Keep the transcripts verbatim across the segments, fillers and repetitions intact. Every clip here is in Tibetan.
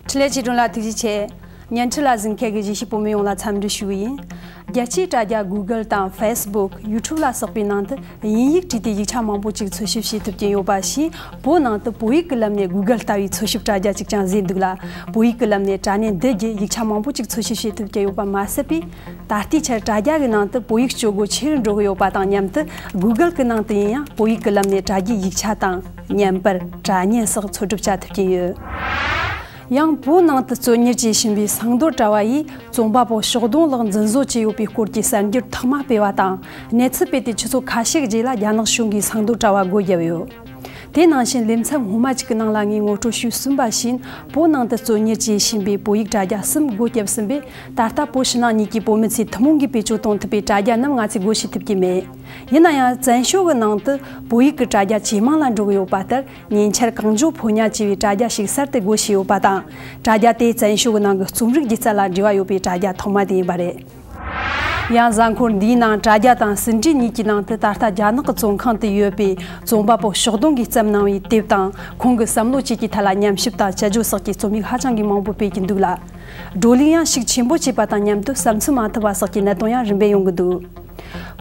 འཕྲིན་ལས་ཆེད་སྒྲོན་ལ་ཐུགས་རྗེ་ཆེ། བརྙན་འཕྲིན་ལ་གཟིགས་མཁན་གྱི་གཞིས་བྱེས་བོད་མི་ཡོངས་ལ་འཚམས་འདྲི་ཞུ་གི་ཡིན། རྒྱལ་སྤྱིའི་དྲ་རྒྱ་Google་དང་Facebook། YouTube་ལ་སོགས་པའི་ནང་དུ་དབྱིན་ཡིག་བྲིས་ཏེ་ཡིག་ཆ་མང་པོ་ཅིག་འཚོལ་ཞིབ་བྱེད་ཐུབ་ཀྱིན་ཡོད་པ་བཞིན། བོད་ནང་དུ་བོད་ཡིག་གི་ལམ་ནས་Google་ལྟ་བུའི་འཚོལ་ཞིབ་དྲ་རྒྱ་ཅིག་ཀྱང་བཟོས་འདུག་ལ། བོད་ཡིག་གི་ལམ་ནས་དྲ་བརྙན་འདི་བརྒྱུད་ཡིག་ཆ་མང་པོ་ཅིག་འཚོལ་ཞིབ་བྱེད་ཐུབ་ཀྱི་ཡོད་པ་མ་ཟད་པས། ད་ལྟའི་ཆར་དྲ་རྒྱ་གི་ནང་དུ་བོད་ཡིག་སྤྱོད་སྒོ་ཆེ་རུ་འགྲོ་གི་ཡོད་པ་དང་མཉམ་དུ། Google་གི་ནང་དུ་ཡིན་ཡང་བོད་ཡིག་གི་ལམ་ནས་དྲ་རྒྱའི་ཡིག་ཆ་དང་བརྙན་པར། དྲ་བརྙན་སོགས་འཚོལ་སྒྲུབ་བྱ་ཐུབ་ཀྱིན་ཡོད། ཡང་བོད་ནང་དུ་བཙོན་གཉེར་བྱེད་བཞིན་པའི་སེང་རྡོར་གྲྭ་བ་ཡིས་རྩོམ་པ་པོ་ཕྱོགས་གདོང་ལགས་འཛིན་བཟུང་བྱས་ཡོད་པའི་སྐོར་གྱི་གསར་འགྱུར་ཐོག་མ་སྤེལ་བ་དང་། གནས་ཚུལ་སྤེལ་ཏེ་ཆུ་ཚོད་ཁ་ཤས་རྗེས་ལ་རྒྱ་ནག་གཞུང་གིས་སེང་རྡོར་གྲྭ་བ་སྒོ་བརྒྱབ་ཡོད། དེ་ནང་བཞིན་ལེ་ཚན་སྔོན་མ་གཅིག་གི་ནང་ལ་ངས་ངོ་སྤྲོད་ཞུས་ཟིན་པ་བཞིན། བོད་ནང་དུ་བཙོན་གཉེར་བྱེད་བཞིན་པའི་བོད་ཡིག་དྲ་རྒྱ་གསུམ་སྒོ་བརྒྱབ་ཟིན་པས། ད་ལྟ་བོད་ཕྱི་ནང་གཉིས་ཀྱི་བོད་མི་ཚོས་ཐུན་མོང་གིས་བེད་སྤྱོད་གཏོང་ཐུབ་པའི་དྲ་རྒྱ་རྣམས་ང་ཚོས་སྒོ་ཕྱེ་ཐུབ་ཀྱི་མེད། ཡིན་ན་ཡང་བཙན་བྱོལ་གྱི་ནང་དུ་བོད་ཡིག་གི་དྲ་རྒྱ་ཇེ་མང་ལ་འགྲོ་གི་ཡོད་པ་ལྟར། ཉེ་ཆར་གངས་ལྗོངས་ཕོ་ཉ་ཅེས་པའི་དྲ་རྒྱ་ཞིག་གསར་དུ་སྒོ་ཕྱེ་ཡོད་པ་དང་། དྲ་རྒྱ་དེ་བཙན་བྱོལ་གྱི་ནང་གི་རྩོམ་རིག་སྒྱུ་རྩལ་ལ་འབྲེལ་བ་ཡོད་པའི་དྲ་རྒྱ་ཐོག་མ་དེ་ཡིན་པ་རེད། ཡང་གཟའ་འཁོར་འདིའི་ནང་དྲ་རྒྱ་དང་ཟིན་བྲིས་གཉིས་ཀྱི་ནང་དུ་ད་ལྟ་རྒྱ་ནག་གི་བཙོན་ཁང་དུ་ཡོད་པའི་རྩོམ་པ་པོ་ཕྱོགས་གདོང་གིས་བརྩམས་གནང་བའི་དེབ་དང་། ཁོང་གི་བསམ་བློ་བཅས་ཀྱི་ཐད་ལ་ཉམས་ཞིབ་དང་དཔྱད་བརྗོད་སོགས་ཀྱི་རྩོམ་ཡིག་ཧ་ཅང་གི་མང་པོ་སྤེལ་གྱི་འདུག་ལ། བགྲོ་གླེང་ཡང་ཤུགས་ཆེན་པོ་བྱས་པ་དང་མཉམ་དུ་བསམ་ཚུལ་མ་མཐུན་པ་སོགས་ཀྱི་གནད་དོན་ཡང་རིམ་པས་ཡོང་གི་འདུག་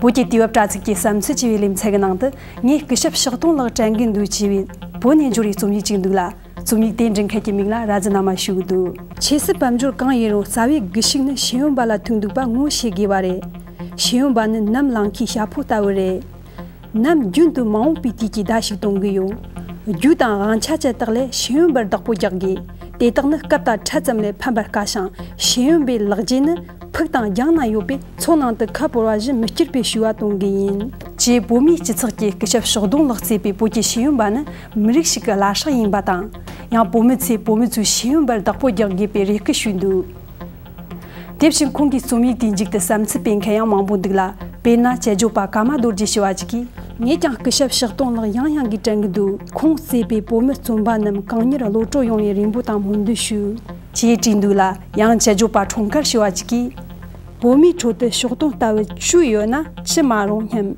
བོད་ཀྱི་དུས་བབ་དྲ་ཚིགས་ཀྱི་བསམ་ཚུལ་ཅེས་པའི་ལེ་ཚན་གྱི་ནང་དུ། ངས་སྐུ་ཞབས་ཕྱོགས་གདོང་ལགས་དྲན་གྱི་འདུག་ཅེས་པའི་བོད་ནས་འབྱོར་བའི་རྩོམ་ཡིག་ཅིག་འདུག་ལ། རྩོམ་ཡིག་དེ་འབྲི་མཁན་གྱི་མིང་ལ་ར་ཛི་ན་མ་ཞུ་གི་འདུག་ཆོས་སྲིད་དཔལ་འབྱོར་གང་ཡིན་རུང་རྩ་བའི་སྒུལ་ཤུགས་ནི་ཤེས་ཡོན་པ་ལ་ཐུག་འདུག་པ་ངོ་ཤེས་དགོས་པ་རེད། ཤེས་ཡོན་པ་ནི་ནམ་ལངས་ཁའི་ཞྭ་ཕོ་ལྟ་བུ་རེད། ནམ་རྒྱུན་དུ་མ་འོངས་པའི་དུས་ཀྱི་བརྡ་ཞིག་གཏོང་གི་ཡོད། རྒྱུ་དང་དབང་ཆ་ཅན་དག་ལས་ཤེས་ཡོན་པར་བདག་པོ་རྒྱག་དགོས། དེ་དག་ནི་སྐབས་དང་ཕྲད་ཙམ་ལས་ཕམ་པར་དཀའ་ཞིང་། ཤེས་ཡོན་པའི་ལག་རྗེས་ནི་ཕུགས་དང་རྒྱང་ན་ཡོད་པས། མཚོ་ནང་དུ་ཁ་བོར་བ་བཞིན་མི་སྐྱུར་པའི་ཞུ་བ་གཏོང་གི་ཡིན། ཅེས་བོད་མིའི་སྤྱི་ཚོགས་ཀྱི་སྐུ་ཞབས་ཕྱོགས་གདོང་ལགས་གཙོས་པའི་བོད་ཀྱི་ཤེས་ཡོན་པ་ནི་མི་རིགས་ཤིག་གི་བླ་སྲོག་ཡིན་པ་དང་། ཡང་བོད་མི་ཚོས་བོད་མི་ཚོའི་ཤེས་ཡོན་པར་བདག་པོ་རྒྱག་དགོས་པའི་རེ་སྐུལ་ཞུས་འདུག་དེ་བཞིན་ཁོང་གི་རྩོམ་ཡིག་དེའི་མཇུག་ཏུ་བསམ་ཚུལ་སྤེལ་མཁན་ཡང་མང་པོ་འདུག་ལ། དཔེར་ན་དཔྱད་བརྗོད་པ་ཀརྨ་རྡོ་རྗེ་ཞུ་བ་ཅིག་གིས། ངས་ཀྱང་སྐུ་ཞབས་ཕྱོགས་གདོང་ལགས་ཡང་ཡང་གིས་དྲན་གྱི་འདུག་ཁོང་གཙོས་པའི་བོད་མི་རྩོམ་པ་རྣམས་གང་མྱུར་གློད་གྲོལ་ཡོང་བའི་རེ་འབོད་དང་སྨོན་འདུན་ཞུ། ཅེས་བྲིས་འདུག་ལ། ཡང་དཔྱད་བརྗོད་པ་འཁྲུངས་སྐར་ཞུ་བ་ཅིག་གིས། བོད་མིའི་ཁྲོད་དུ་ཕྱོགས་གདོང་ལྟ་བུ་བཅུ་ཡོད་ན་ཅི་མ་རུང་སྙམ།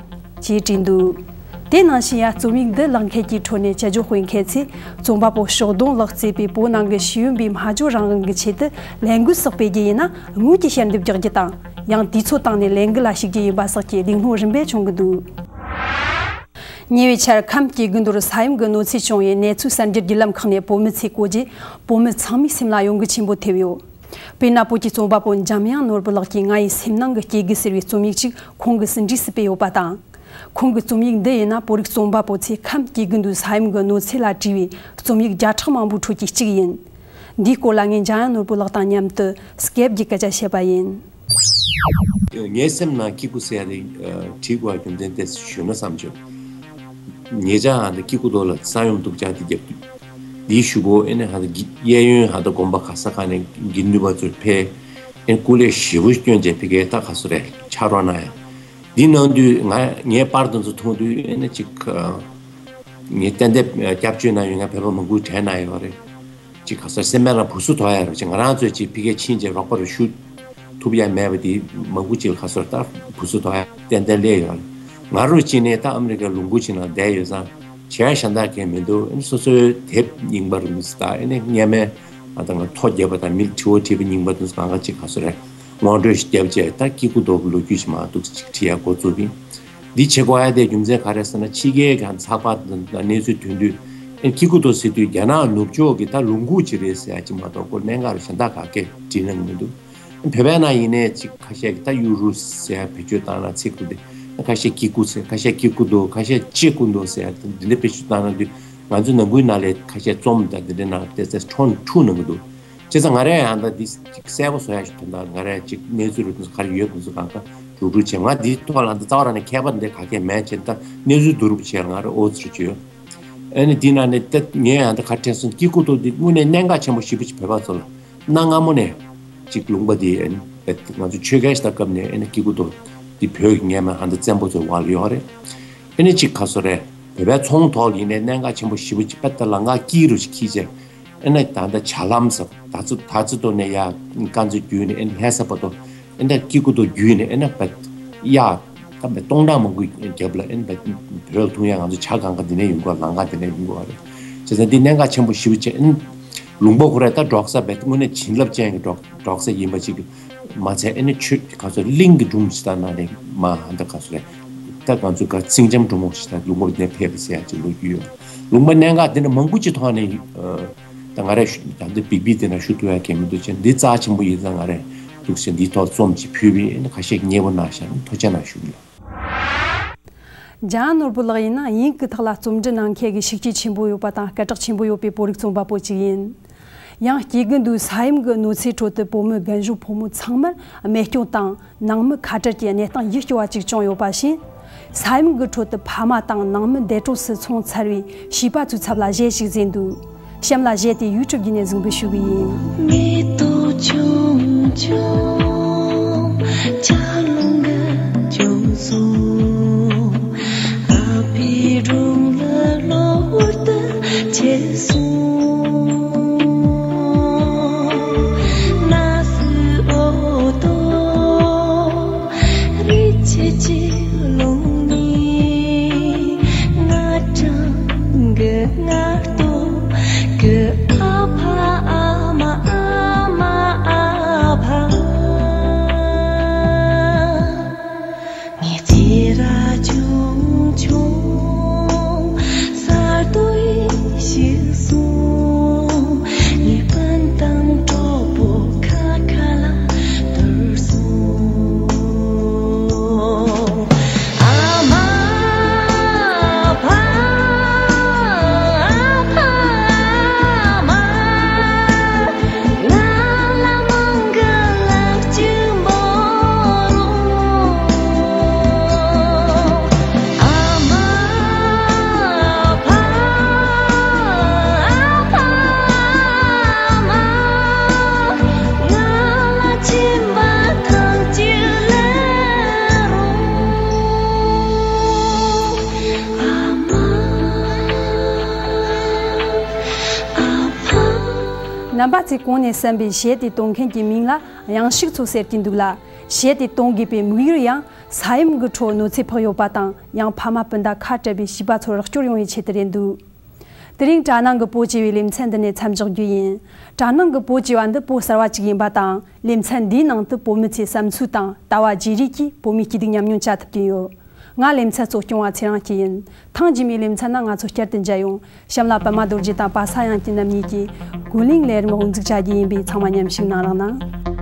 ཅེས་བྲིས་འདུག་དེ་ནང་བཞིན་ཡང་རྩོམ་ཡིག་འདི་བཀླགས་མཁན་གྱི་ཁྲོད་ནས་དཔྱད་བརྗོད་སྤེལ་མཁན་ཚོས། རྩོམ་པ་པོ་ཕྱོགས་གདོང་ལགས་གཙོས་པའི་བོད་ནང་གི་ཤེས་ཡོན་པའི་སྨྲ་བརྗོད་རང་དབང་གི་ཆེད་དུ་ལས་འགུལ་སོགས་སྤེལ་རྒྱུ་ཡིན་ན། དངུལ་གྱི་ཞལ་འདེབས་རྒྱག་རྒྱུ་དང་། ཡང་དུས་ཚོད་བཏང་ནས་ལས་འགུལ་ལ་ཞུགས་རྒྱུ་ཡིན་པ་སོགས་ཀྱི་ལས་སྣོན་རིམ་པས་བྱུང་གི་འདུག་ཉེ་བའི་ཆར་ཁམས་སྐྱེ་རྒུ་མདོར་ས་ཡོམ་གྱི་གནོད་འཚེ་བྱུང་བའི་གནས་ཚུལ་གསར་འགྱུར་བརྒྱུད་ལམ་ཁག་ནས་བོད་མི་ཚོས་གོ་རྗེས། བོད་མི་ཚང་མའི་སེམས་ལ་གཡོ་འགུལ་ཆེན་པོ་ཐེབས་ཡོད། དཔེར་ན། བོད་ཀྱི་རྩོམ་པ་པོ་འཇམ་དབྱངས་ནོར་བུ་ལགས་ཀྱིས་ང་ཡི་སེམས་ནང་གི་སྐྱེ་རྒུ་ཟེར་བའི་རྩོམ་ཡིག་ཅིག་ཁོང་གི་ཟིན་བྲིས་སུ་སྤེལ་ཡོད་པ་དང་། ཁོང་གི་རྩོམ་ཡིག་འདི་ཡིན་ན། བོད་རིགས་རྩོམ་པ་པོ་ཚོས་ཁམས་སྐྱེ་རྒུ་མདོའི་ས་ཡོམ་གྱི་གནོད་འཚེ་ལ་བྲིས་པའི་རྩོམ་ཡིག་བརྒྱ་ཕྲག་མང་པོའི་ཁྲོད་ཀྱི་གཅིག་ཡིན། འདིའི་སྐོར་ལ་ངས་འཇམ་དབྱངས་ནོར་བུ་ལགས་དང་མཉམ་དུ་སྐེབ་ཀྱི་སྐད་ཆ་བཤད་པ་ཡིན། ངའི་སེམས་ནང་སྐྱེ་རྒུ་ཟེར་ཡ་དེ་བྲིས་དགོས་པའི་རྒྱུ་མཚན་དེ་ཞུས་ན་བསམ་བྱུང་། ཉེ་ཆར་ཧ་ད་སྐྱེ་རྒུ་མདོ་ལ་ས་ཡོམ་སྡུག་ཅག་དེ་བརྒྱབ་དུས། འདིའི་གཞུག་གུ་ཨེ་ནི་ཧ་ད་གཡས་གཡོན་ཧ་ད་དགོན་པ་ག་ས་ག་ནས་དགེ་འདུན་པ་ཚོ་ཕེབས། ཨེ་ནི་སྐུ་ལས་ཞེ་པོ་བསྐྱོན་བྱས་ཕ་གིར་ད་ག་སོ་རེད། ཕྱག་རོགས་གནང་ཡ། འདི་གནང་དུས་ང་ངའི་པར་དེ་ཚོ་མཐོང་དུས་ཨེ་ནི་ཅིག་ངས་ཏན་ཏན་སྐྱབས་བཅོལ་ནང་ཡོད་མཁན་བོད་པ་མང་པོས་དྲན་གནང་ཡོད་རེད། ཅིག་ག་ས་སེམས་པ་ལ་སྦུག་སུ་དོག་ཡ་རུ་ཅིག་ང་རང་ཚོས་ཅིག་ཕ་གིར་ཕྱིན་བྱས་རོགས་པ་རུ་ཞུ་ཐུབ་ཡ་མེད་པ་དེ་མང་པོ་ཅིག་ལ་ག་སོ་ད་སྦུག་སུ་དོག་ཡ་ཏན་ཏན་སླེབས་ཡོད་རེད། ང་རུ་ཅིག་ནས་ད་ཨ་མི་རི་ཀའི་ལུང་ཁུག་ཅིག་ནང་བསྡད་ཡོད་ཙང་བྱས་གཞན་དག་གས་མི་འདུག་ཨ་ནི་སོ་སོའི་དེབ་རྙིང་པ་རུ་མི་སྲིད་ད་ཨ་ནི་སྔས་མའི་ཨ་ད་ང་ཐོ་བརྒྱབ་པ་དང་མི་དྲི་བ་དྲིས་པ་རྙིང་པ་དེ་ཚོ་གང་ག་ཅིག་ག་སོ་རེད། ངོ་སྤྲོད་ཞིག་བརྒྱབ་བྱས་ད་སྐྱེ་རྒུ་མདོ་གི་ལོ་རྒྱུས་ཤིག་མར་འདུག་ཅིག་བྲིས་ཡ་འགོ་བཙུགས་པ་ཡིན། འདི་བྱེད་དགོས་ཡ་དེ་རྒྱུ་མཚན་ག་རེ་ཟེར་ན། ཕྱི་རྒྱལ་གྱི་ཚགས་པར་དང་གནས་ཚུལ་ཐོན་དུས་ཨེ་སྐྱེ་རྒུ་མདོ་ཟེར་དུས་རྒྱ་ནག་ནུབ་ཕྱོགས་ཀྱི་ད་ལུང་ཁུག་ཅིག་རེད་ཟེར་ཡ་ཅིག་མ་གཏོགས་ཁོ་གནད་འགག་རུ་གཞན་དག་ག་གེ་བྲིས་གནང་གི་མི་འདུག་བོད་པའི་ནང་ཡིན་ནའི་ཅིག་ཁ་ཤས་ཀྱིས་ད་གཡུ་རུ་ཟེར་ཡ་བེད་སྤྱོད་བཏང་ན་ཚིག་དེ་ཁ་ཤས་སྐྱེ་རྒུ་ཟེར། ཁ་ཤས་སྐྱེ་རྒུ་མདོ། ཁ་ཤས་སྐྱེ་རྒུ་མདོ་ཟེར་ཡ་འདི་འདྲ་བེད་སྤྱོད་བཏང་ན་དུས་ང་ཚོའི་ནང་ཁུལ་ནང་ལ་ཁ་ཤས་རྩོམ་དང་འདི་འདྲའི་ནང་ཏོག་ཙམ་འཁྲུག་འཁྲུག་གནང་གི་འདུག་བྱས་ཙང་ང་རས་ཡང་ད་འདི་ཅིག་གསལ་པོ་བཟོ་ཡ་ཞིག་དོན་དག་ང་རས་ཅིག་གནས་ཚུལ་རུ་དེ་ཚོ་ག་རེ་ཡོད་དེ་ཚོ་གང་ག་རུབ་རུབ་བྱས། ང་འདིའི་ཐོག་ལ་འདི་རྩ་བ་རང་ནས་མཁས་པ་འདི་ག་གེ་མེད་བྱས། ད་གནས་ཚུལ་བསྡུ་རུབ་བྱས་ང་རས་ཨོ་ཙི་རུ་བྱས་ཡོད། ཨ་ནི་འདི་ནང་ནས་ད་ངས་ཡང་ད་ག་དྲན་སོང་། སྐྱེ་རྒུ་མདོ་འདི་དངོས་གནས་གནད་འགག་ཆེན་པོ་ཞེ་པོ་ཅིག་བོད་པ་ཚོ་ལ། གནའ་སྔ་མོ་ནས་ཅིག་ལུང་པ་འདི་ཨ་ནི་ང་ཚོ་ཆོས་རྒྱལ་ཞིག་དང་སྐབས་ནས་ཨ་ནི་སྐྱེ་རྒུ་མདོ་འདི་བོད་ཀྱི་སྔས་མ་ཧ་ད་བཙན་པོ་ཚོའི་འོག་ལ་ཡོད་རེད། ཨ་ནི་ཅིག་ག་སོ་རེད། བོད་པའི་ཚོང་ཐོག་ལ་ཡིན་ནའི་གནད་འགག་ཆེན་པོ་ཞེ་པོ་ཅིག་དཔེ་ད་ལམ་ཁ་དཀྱིལ་རུ་ཅིག་འཁྱེར་བྱས། ཨེ་ན་ད་ལྟ་བྱ་ལམ་ཟེར་ད་ཚོ་ད་ཚོ་ཐོག་ནས་ཡ་དཀར་མཛེས་བརྒྱུད་ནས་ཨེ་ན་ལྷ་ས་བར་དུ་ཨེ་ན་སྐྱེ་རྒུ་མདོ་བརྒྱུད་ནས་ཨེ་ན་བ་ཡ་ད་བ་སྟོང་ཕྲག་མང་པོའི་རྒྱབ་ལ་ཨེ་ན་བ་བོད་ལ་ཐུག་ཡ་ང་ཚོ་བྱ་གང་ག་འདི་ནས་ཡོང་གི་ཡོད། ལམ་ཁ་འདི་ནས་ཡོང་གི་ཡོད་རེད། བྱས་ཙང་འདི་གནད་འགག་ཆེན་པོ་ཞེ་པོ་ཅིག་ཨེ་ན་ ལུང་པ་ཁོ་ར་ད་འབྲོག་ས་བས་དངོས་གནས་བྱིན་རླབས་ཅན་གྱི་འབྲོག་འབྲོག་ས་ཡིན་པ་ཅིག་མ་ཚད། ཨེ་ནི་ཆོས་ག་ཚོད་གླིང་གི་སྒྲུང་ཞིག་ད་ན་རེ་མ་ཧ་འདི་ག་ཚོད་རེད། ད་ང་ཚོ་ག་སེང་ལྕམ་འབྲུག་མོ་ཞིག་ད་ལུང་པ་ནས་ཕེབས་པ་ཟེར་ཡ་ཅིག་ལོ་རྒྱུས་ཡོད། ལུང་པ་གནད་འགག་འདི་འདྲ་མང་པོ་ཅིག་ཐོག་ནས་ད་ང་རེ་ད་འདི་བིག་བིག་འདི་ན་ཞུ་ཐུབ་ཡ་གལ་མི་འདུག་ཅེ། འདི་རྩ་ཆེན་པོ་ཡིན་ཙང་ང་རེ་འདུག་ཟེར་འདིའི་ཐོག་རྩོམ་ཅིག་ཕུལ་བས་ཁ་ཤས་མཉེས་པོ་གནང་ཤག་ཐུགས་རྗེ་གནང་ཞུ་གི་ཡོད། འཇམ་དབྱངས་ནོར་བུ་ལགས་ཡིན་ན་དབྱིན་ཡིག་གི་ཐོག་ལ་རྩོམ་འབྲི་གནང་མཁན་གྱི་ཤུགས་རྐྱེན་ཆེན་པོ་ཡོད་པ་དང་སྐད་གྲགས་ཆེན་པོ་ཡོད་པའི་བོད་རིགས་རྩོམ་པ་པོ་གཅིག་ཡིན། ཡང་སྐྱེ་རྒུ་མདོའི་ས་ཡོམ་གྱི་གནོད་འཚེའི་ཁྲོད་དུ་བོད་མི་རྒན་གཞོན་ཕོ་མོ་ཚང་མར་རྨས་སྐྱོན་དང་ནང་མི་ཁ་བྲལ་གྱི་གནས་སྟངས་ཡིད་སྐྱོ་བ་གཅིག་བྱུང་ཡོད་པ་བཞིན། ས་ཡོམ་གྱི་ཁྲོད་དུ་ཕ་མ་དང་ནང་མི་འདས་གྲོངས་སུ་སོང་ཚར་བའི་བྱིས་པ་ཚོའི་ཚབ་ལ་གཞས་ཤིག་བཟོས་འདུག་གཤམ་ལ་གཞས་དེ་ཡུ་ཊུབ་བརྒྱུད་ནས་གཟིགས་འབུལ་ཞུ་གི་ཡིན། མེ་ཏོག་ཆུང་ཆུང་ཆར་རླུང་གིས་བྱུགས་སོང་། ཨ་ཕའི་སྒྲུང་ལ་གློ་བུར་དུ་ཆད་སོང་། ན་སུ་འོ་ཏོ། རི་ཆེ་ཆེ་ལུང་ནི། ང་གྲང་གི་ང་ལྟོགས་གི། ཨ་ཕ་ཨ་མ་ཨ་མ་ཨ་ཕ། ངའི་ཚེ་རབས་ཆུང་ཆུང་གསར་དུ་ཡིད་ཞིག་སོང་། ངའི་སྤུན་དང་གྲོགས་པོ་ཁ་ཁ་ལ་བསྡུར་སོང་། ཨ་མ། ཨ་ཕ། ཨ་ཕ། ཨ་མ། ང་ལ་མང་གི་ལག་གཅིག་འབོར་རོགས། ཨ་མ། ཨ་ཕ། ཨ་ཕ། ཨ་མ། ང་ལ་མཆིན་པ་ཐང་གཅིག་ལེན་རོགས། ཨ་མ། ཨ་ཕ། རྣམ་པ་ཚོས་གོང་ནས་གསན་པའི་གཞས་དེ་གཏོང་མཁན་གྱི་མིང་ལ་གཡང་ཤུག་མཚོ་ཟེར་གྱི་འདུག་ལ། གཞས་དེ་གཏོང་དགོས་པའི་དམིགས་ཡུལ་ཡང་ས་ཡོམ་གྱི་ཁྲོད་གནོད་འཚེ་ཕོག་ཡོད་པ་དང་། ཡང་ཕ་མ་སྤུན་ཟླ་ཁ་བྲལ་བའི་བྱིས་པ་ཚོར་རོགས་སྐྱོར་ཡོང་བའི་ཆེད་དུ་རེད་འདུག་དེ་རིང་དྲ་ནང་གི་བོད་ཅེས་པའི་ལེ་ཚན་འདི་ནས་མཚམས་འཇོག་རྒྱུ་ཡིན། དྲ་ནང་གི་བོད་ཅེས་པ་འདི་བོད་གསར་བ་གཅིག་ཡིན་པ་དང་། ལེ་ཚན་འདིའི་ནང་དུ་བོད་མི་ཚོའི་བསམ་ཚུལ་དང་ལྟ་བ་བརྗེ་རེས་ཀྱིས་བོད་མིའི་སྐྱིད་སྡུག་མཉམ་མྱོང་བྱ་ཐུབ་ཀྱི་ཡོད། ང་ལེ་ཚན་གཙོ་སྐྱོང་བ་ཚེ་རིང་སྐྱིད་ཡིན། ཐེངས་རྗེས་མའི་ལེ་ཚན་ནང་ང་ཚོ་བསྐྱར་དུ་མཇལ་ཡོང་། གཤམ་ལ་པདྨ་རྡོ་རྗེ་དང་པ་སངས་དབྱངས་སྐྱིད་རྣམ་གཉིས་ཀྱིས་རྒོལ་གླིང་ལས་རིམ་དབུ་འཛུགས་བྱ་རྒྱུ་ཡིན་པས་ཚང་མ་མཉམ་ཞུགས་གནང་རོགས་གནང་།